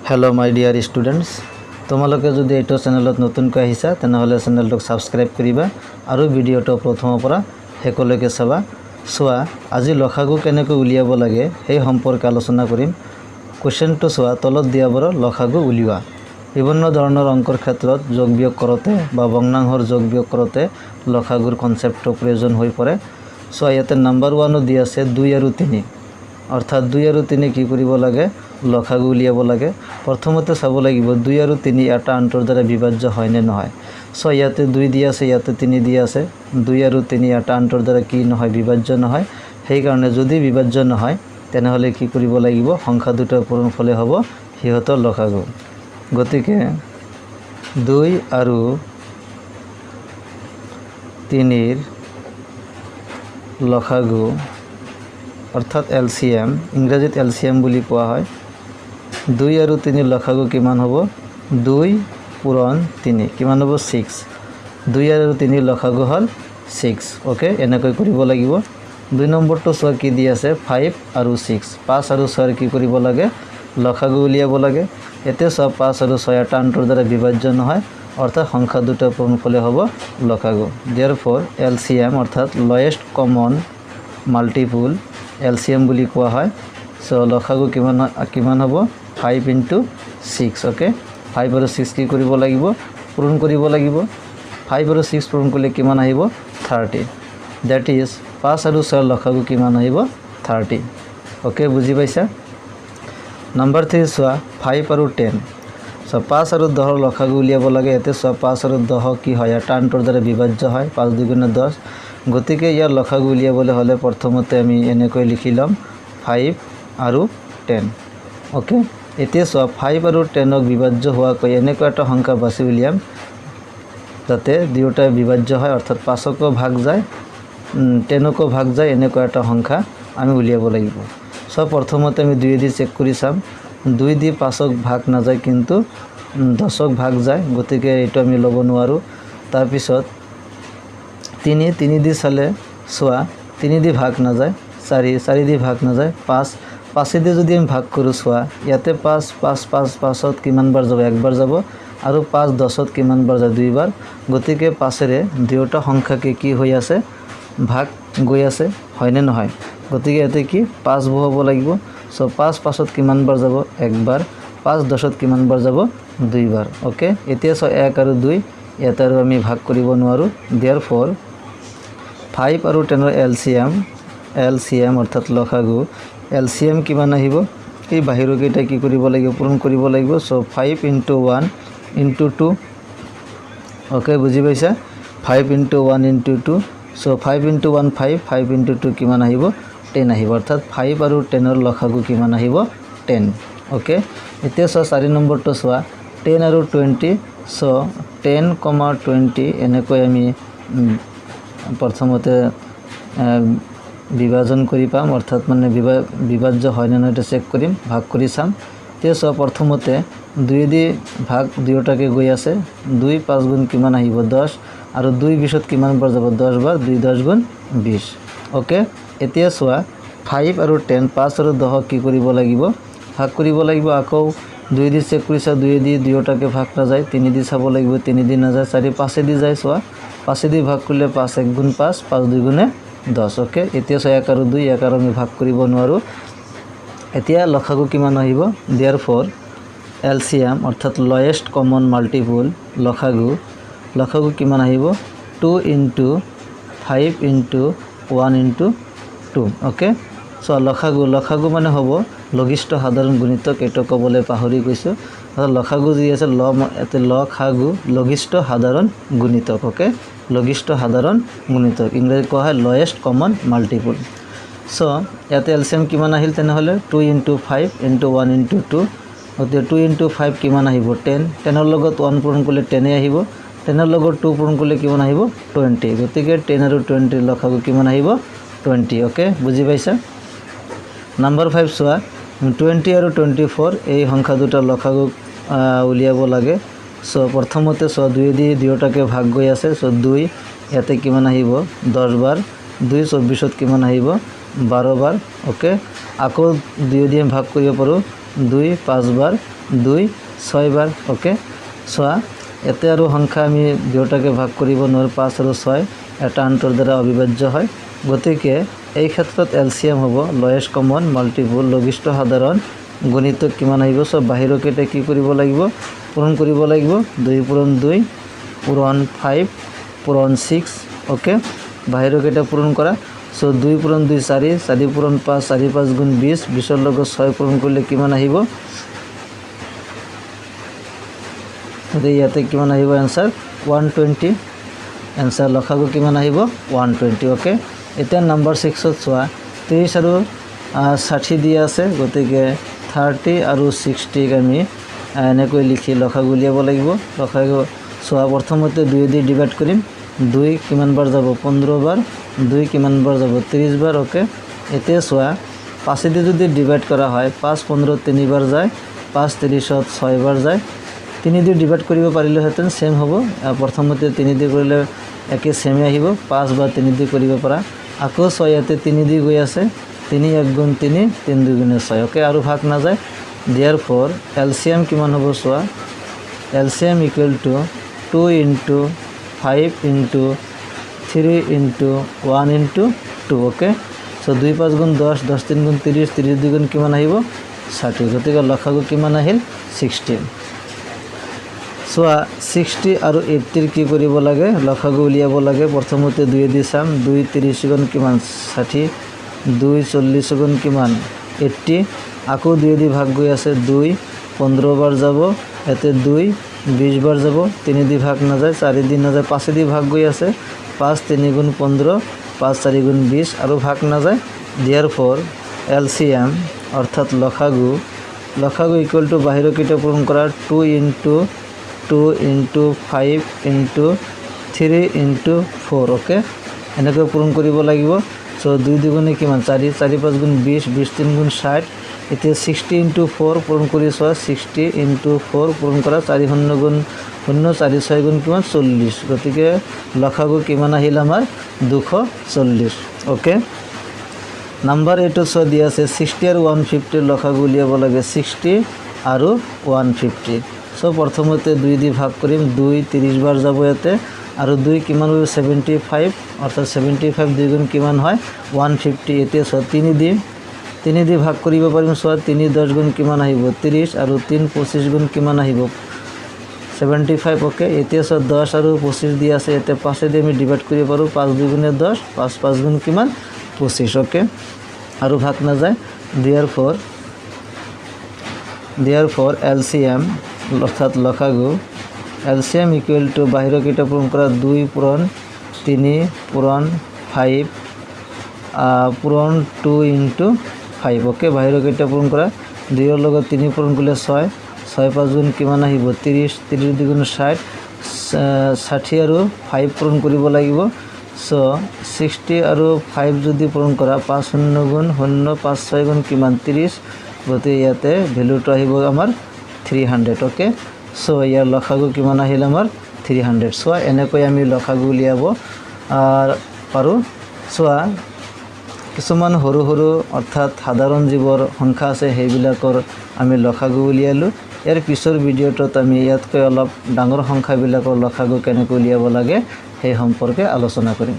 Hello' মাই dear students, তোমালোকে যদি এইটো চেনেলত নতুনকৈ আহিছা, তেনেহ'লে চেনেলটোক ছাবস্ক্ৰাইব কৰিবা আৰু ভিডিঅ'টো প্ৰথমৰ পৰা শেষলৈকে চাবা। চোৱা, আজি লসাগু কেনেকৈ উলিয়াব লাগে সেই সম্পৰ্কে আলোচনা কৰিম। কুৱেশ্যনটো চোৱা, তলত দিয়াবোৰৰ লসাগু উলিওৱা। বিভিন্ন ধৰণৰ অংকৰ ক্ষেত্ৰত যোগ বিয়োগ কৰোঁতে বা ভগ্নাংশৰ যোগ বিয়োগ কৰোঁতে লসাগুৰ কনচেপ্টটো প্ৰয়োজন হৈ পৰে। চোৱা, ইয়াতে নাম্বাৰ ওৱানো দি আছে 2 আৰু 3, অৰ্থাৎ 2 আৰু 3 কি কৰিব লাগে? লসাগু উলিয়াব লাগে। প্ৰথমতে চাব লাগিব 2 আৰু 3 এটা আনটোৰ দ্বাৰা বিভাজ্য হয় নে নহয়। চ' ইয়াতে 2 দি আছে, ইয়াতে 3 দি আছে। 2 আৰু 3 এটা আনটোৰ দ্বাৰা কি নহয়? বিভাজ্য নহয়। সেইকাৰণে যদি বিভাজ্য নহয়, তেনেহ'লে কি কৰিব লাগিব? সংখ্যা দুটাৰ পূৰণফলে হ'ব সিহঁতৰ লসাগু। গতিকে 2 আৰু 3ৰ লসাগু অৰ্থাৎ এলচিএম, ইংৰাজীত এলচিএম বুলি কোৱা হয়। 2 আৰু 3ৰ লসাগু কিমান হ'ব? 2 পূৰণ 3 কিমান হ'ব? 6। 2 আৰু 3ৰ লসাগু হ'ল 6। অ'কে, এনেকৈ কৰিব লাগিব। 2 নম্বৰটো চোৱা, কি দি আছে? 5 আৰু 6। 5 আৰু 6ৰ কি কৰিব লাগে? লসাগু উলিয়াব লাগে। এতিয়া চোৱা, 5 আৰু 6 এটা আনটোৰ দ্বাৰা বিভাজ্য নহয়, অৰ্থাৎ সংখ্যা দুটাৰ পূৰণফলে হ'ব লসাগু। দেয়াৰফ'ৰ এলচিএম অৰ্থাৎ লয়েষ্ট কমন মাল্টিপুল, এলচিএম বুলি কোৱা হয়। চ' লসাগু কিমান কিমান হ'ব? 5 ইনটু 6। অ'কে, 5 আৰু 6 কি কৰিব লাগিব? পূৰণ কৰিব লাগিব। 5 আৰু 6 পূৰণ কৰিলে কিমান আহিব? 30। That is 5 আৰু 6ৰ লসাগু কিমান আহিব? 30। অ'কে, বুজি পাইছা? নাম্বাৰ 3 চোৱা, 5 আৰু 10। চ' 5 আৰু 10ৰ লসাগু উলিয়াব লাগে। ইয়াতে চোৱা, 5 আৰু 10 কি হয়? এটা আনটোৰ দ্বাৰা বিভাজ্য হয়, 5 দুগুণে 10। গতিকে ইয়াৰ লসাগু উলিয়াবলৈ হ'লে প্ৰথমতে আমি এনেকৈ লিখি ল'ম 5 আৰু 10। অ'কে, এতিয়া চোৱা, 5 আৰু 10ক বিভাজ্য হোৱাকৈ এনেকুৱা এটা সংখ্যা বাছি উলিয়াম যাতে দুয়োটাই বিভাজ্য হয়, অৰ্থাৎ 5কো ভাগ যায়, 10কো ভাগ যায়, এনেকুৱা এটা সংখ্যা আমি উলিয়াব লাগিব। চ' প্ৰথমতে আমি 2 দি চেক কৰি চাম। 2 দি 5ক ভাগ নাযায়, কিন্তু 10ক ভাগ যায়, গতিকে এইটো আমি ল'ব নোৱাৰোঁ। তাৰপিছত 3 দি চালে চোৱা, 3 দি ভাগ নাযায়। 4, 4 দি ভাগ নাযায়। 5, 5েদি যদি আমি ভাগ কৰোঁ, চোৱা, ইয়াতে 5 5 5 5ত কিমান বাৰ যাব? একবাৰ যাব। আৰু 5 10ত কিমান বাৰ যায়? দুইবাৰ। গতিকে 5েৰে দুয়োটা সংখ্যাকে কি হৈ আছে? ভাগ গৈ আছে, হয়নে নহয়? গতিকে ইয়াতে কি 5 বহুৱাব লাগিব। চ' 5 5ত কিমান বাৰ যাব? একবাৰ। 5 10ত কিমান বাৰ যাব? দুইবাৰ। অ'কে, এতিয়া চোৱা, 1 আৰু 2 ইয়াতে আৰু আমি ভাগ কৰিব নোৱাৰোঁ। দেয়াৰফ'ৰ 5 আৰু 10ৰ এলচিএম অৰ্থাৎ লসাগু, এলচিএম কিমান আহিব? এই বাহিৰৰ কেইটা কি কৰিব লাগিব? পূৰণ কৰিব লাগিব। চ' 5 ইনটু 1 ইনটু 2। অ'কে, বুজি পাইছা? 5 ইনটু 1 ইনটু 2। চ' 5 ইনটু 1 5, 5 ইনটু 2 কিমান আহিব? 10 আহিব। অৰ্থাৎ 5 আৰু 10ৰ লসাগু কিমান আহিব? 10। অ'কে, এতিয়া চোৱা, 4 নম্বৰটো চোৱা, 10 আৰু 20। চ' 10 কমা 20 এনেকৈ আমি প্ৰথমতে বিভাজন কৰি পাম, অৰ্থাৎ মানে বিভাজ্য হয় নে নহয় এইটো চেক কৰিম, ভাগ কৰি চাম। এতিয়া চোৱা, প্ৰথমতে 2 দি ভাগ দুয়োটাকে গৈ আছে। 2 5 গুণ কিমান আহিব? 10। আৰু 2 20ত কিমান বাৰ যাব? 10 বাৰ। 2 10 গুণ 20। অ'কে, এতিয়া চোৱা, 5 আৰু 10, 5 আৰু 10ক কি কৰিব লাগিব? ভাগ কৰিব লাগিব। আকৌ 2 দি চেক কৰি চোৱা, 2 দি দুয়োটাকে ভাগ নাযায়। 3 দি চাব লাগিব, 3 দি নাযায়। 4 5েদি যায়। চোৱা, 5েদি ভাগ কৰিলে 5 1 গুণ 5, 5 2 গুণে 10। অ'কে, এতিয়া চোৱা, 1 আৰু 2, 1 আৰু আমি ভাগ কৰিব নোৱাৰোঁ। এতিয়া লসাগু কিমান আহিব? দেয়াৰফ'ৰ এলচিএম অৰ্থাৎ লয়েষ্ট কমন মাল্টিপুল, লসাগু কিমান আহিব? 2 ইনটু 5 ইনটু 1 ইনটু 2। অ'কে, চোৱা, লসাগু মানে হ'ব লঘিষ্ঠ সাধাৰণ গুণিতক, এইটো ক'বলৈ পাহৰি গৈছোঁ। অৰ্থাৎ লসাগু যি আছে, ল ইয়াতে লসাগু লঘিষ্ঠ সাধাৰণ গুণিতক। অ'কে, লঘিষ্ঠ সাধাৰণ গুণিতক ইংৰাজীত কোৱা হয় লয়েষ্ট কমন মাল্টিপুল। চ' ইয়াতে এলচিএম কিমান আহিল তেনেহ'লে? 2 ইনটু 5 ইনটু 1 ইনটু 2। গতিকে 2 ইনটু 5 কিমান আহিব? 10। 10ৰ লগত 1 পূৰণ কৰিলে 10েই আহিব। 10ৰ লগত 2 পূৰণ কৰিলে কিমান আহিব? 20। গতিকে 10 আৰু 20ৰ লসাগু কিমান আহিব? 20। অ'কে, বুজি পাইছা? নাম্বাৰ 5 চোৱা, 20 আৰু 24 এই সংখ্যা দুটাৰ লসাগু উলিয়াব লাগে। চ' প্ৰথমতে চোৱা, 2 দি দুয়োটাকে ভাগ গৈ আছে। চ' 2 ইয়াতে কিমান আহিব? 10 বাৰ। 2 24ত কিমান আহিব? 12 বাৰ। অ'কে, আকৌ 2 দি আমি ভাগ কৰিব পাৰোঁ, 2 5 বাৰ। দুই ছয়বাৰ। অ'কে, চোৱা ইয়াতে আৰু সংখ্যা আমি দুয়োটাকে ভাগ কৰিব নোৱাৰোঁ, পাঁচ আৰু ছয় এটা আনটোৰ দ্বাৰা অবিভাজ্য হয়। গতিকে এই ক্ষেত্ৰত এলচিএম হ'ব লয়েষ্ট কমন মাল্টিপুল, লঘিষ্ঠ সাধাৰণ গুণিতক কিমান আহিব? চব বাহিৰৰ কেইটা কি কৰিব লাগিব? পূৰণ কৰিব লাগিব। দুই পূৰণ দুই পূৰণ ফাইভ পূৰণ ছিক্স। অ'কে, বাহিৰৰ কেইটা পূৰণ কৰা। চ' দুই পূৰণ দুই চাৰি, চাৰি পূৰণ পাঁচ, চাৰি পাঁচ গুণ বিছ, বিছৰ লগত ছয় পূৰণ কৰিলে কিমান আহিব? গতিকে ইয়াতে কিমান আহিব এনচাৰ? 120। এনচাৰ লসাগু কিমান আহিব? 120। অ'কে, এতিয়া নাম্বাৰ ছিক্সত চোৱা 30 আৰু 60 দিয়া আছে, গতিকে 30 আৰু 60ক আমি এনেকৈ লিখি লসাগু উলিয়াব লাগিব। লসাগু চোৱা প্ৰথমতে দুই দি ডিভাইড কৰিম, দুই কিমান বাৰ যাব? 15 বাৰ, দুই কিমান বাৰ যাব? 30 বাৰ। অ'কে, এতিয়া চোৱা পাঁচেদি যদি ডিভাইড কৰা হয়, পাঁচ পোন্ধৰ তিনিবাৰ যায়, পাঁচ ত্ৰিছত ছয়বাৰ যায়। তিনি দি ডিভাইড কৰিব পাৰিলেহেঁতেন ছেম হ'ব। প্ৰথমতে তিনি দি কৰিলে একে ছেমে আহিব, পাঁচ বা তিনি দি কৰিব পৰা। আকৌ ছয় ইয়াতে তিনি দি গৈ আছে, তিনি এক গুণ তিনি, তিনি দুই গুণে ছয়। অ'কে, আৰু ভাগ নাযায়। দিয়াৰ ফৰ এলচিএম কিমান হ'ব চোৱা, LCM equal to two into five into three into one into two. Okay, so দুই পাঁচ গুণ দহ, দহ তিনি গুণ ত্ৰিছ, ত্ৰিছ দুই গুণ কিমান আহিব? 60। গতিকে লসাগু কিমান আহিল? 60। চোৱা 60 আৰু 80ৰ কি কৰিব লাগে? লসাগু উলিয়াব লাগে। প্ৰথমতে দুই দি চাম, দুই ত্ৰিছ গুণ কিমান? 60। দুই চল্লিছ গুণ কিমান? 80। আকৌ দুই দি ভাগ গৈ আছে, দুই 15 বাৰ যাব, ইয়াতে দুই 20 বাৰ যাব, তিনি দি ভাগ নাযায়, চাৰি দি নাযায়, পাঁচেদি ভাগ গৈ আছে, পাঁচ তিনি গুণ 15, পাঁচ চাৰি গুণ 20, আৰু ভাগ নাযায়। দিয়াৰ ফৰ এলচিএম অৰ্থাৎ লসাগু, লসাগু ইকুৱেল টু বাহিৰৰ কেইটা পূৰণ কৰা, two into two into five into three into four. Okay, এনেকৈ পূৰণ কৰিব লাগিব। চ' দুই দুগুণে কিমান? চাৰি, চাৰি পাঁচ গুণ 20, বিছ তিনি গুণ 60। এতিয়া 60 ইনটু ফ'ৰ পূৰণ কৰি চোৱা, 60 ইনটু ফ'ৰ পূৰণ কৰা, চাৰি শূন্য গুণ শূন্য, চাৰি ছয় গুণ কিমান? 40। গতিকে লসাগু কিমান আহিল আমাৰ? 240। অ'কে, নাম্বাৰ এইটোত চোৱা দিয়া আছে 60 আৰু 150ৰ লসাগু উলিয়াব লাগে, 60 আৰু 150। চ' প্ৰথমতে দুই দি ভাগ কৰিম, দুই 30 বাৰ যাব ইয়াতে, আৰু দুই কিমান হ'ব? 75, অৰ্থাৎ 75 দুই গুণ কিমান হয়? 150। এতিয়া চোৱা তিনি দি ভাগ কৰিব পাৰিম। চোৱা তিনি দহ গুণ কিমান আহিব? 30, আৰু তিনি 25 গুণ কিমান আহিব? 75। অ'কে, এতিয়া চোৱা দহ আৰু 25 দি আছে, এতিয়া পাঁচেদি আমি ডিভাইড কৰিব পাৰোঁ, পাঁচ দুই গুণে দহ, পাঁচ পাঁচ গুণ কিমান? 25। অ'কে, আৰু ভাগ নাযায়। দিয়াৰ ফৰ এলচিএম অৰ্থাৎ লসাগু, এলচিএম ইকুৱেল টু বাহিৰৰ কেইটা পূৰণ কৰা, দুই পূৰণ তিনি পূৰণ ফাইভ পূৰণ টু ইনটু ফাইভ। অ'কে, বাহিৰৰ কেইটা পূৰণ কৰা, দুইৰ লগত তিনি পূৰণ কৰিলে ছয়, ছয় পাঁচ গুণ কিমান আহিব? 30, 30 দুগুণ 60, 60 আৰু ফাইভ পূৰণ কৰিব লাগিব। চ' 60 আৰু ফাইভ যদি পূৰণ কৰা, পাঁচ শূন্য গুণ শূন্য, পাঁচ ছয় গুণ কিমান? 30। গতিকে ইয়াতে ভেলুটো আহিব আমাৰ 300। অ'কে, চ' ইয়াৰ লসাগু কিমান আহিল আমাৰ? 300। চোৱা এনেকৈ আমি লসাগু উলিয়াব পাৰোঁ। চোৱা কিছুমান সৰু সৰু অৰ্থাৎ সাধাৰণ যিবোৰ সংখ্যা আছে সেইবিলাকৰ আমি লসাগু উলিয়ালোঁ। ইয়াৰ পিছৰ ভিডিঅ'টোত আমি ইয়াতকৈ অলপ ডাঙৰ সংখ্যাবিলাকৰ লসাগু কেনেকৈ উলিয়াব লাগে সেই সম্পৰ্কে আলোচনা কৰিম।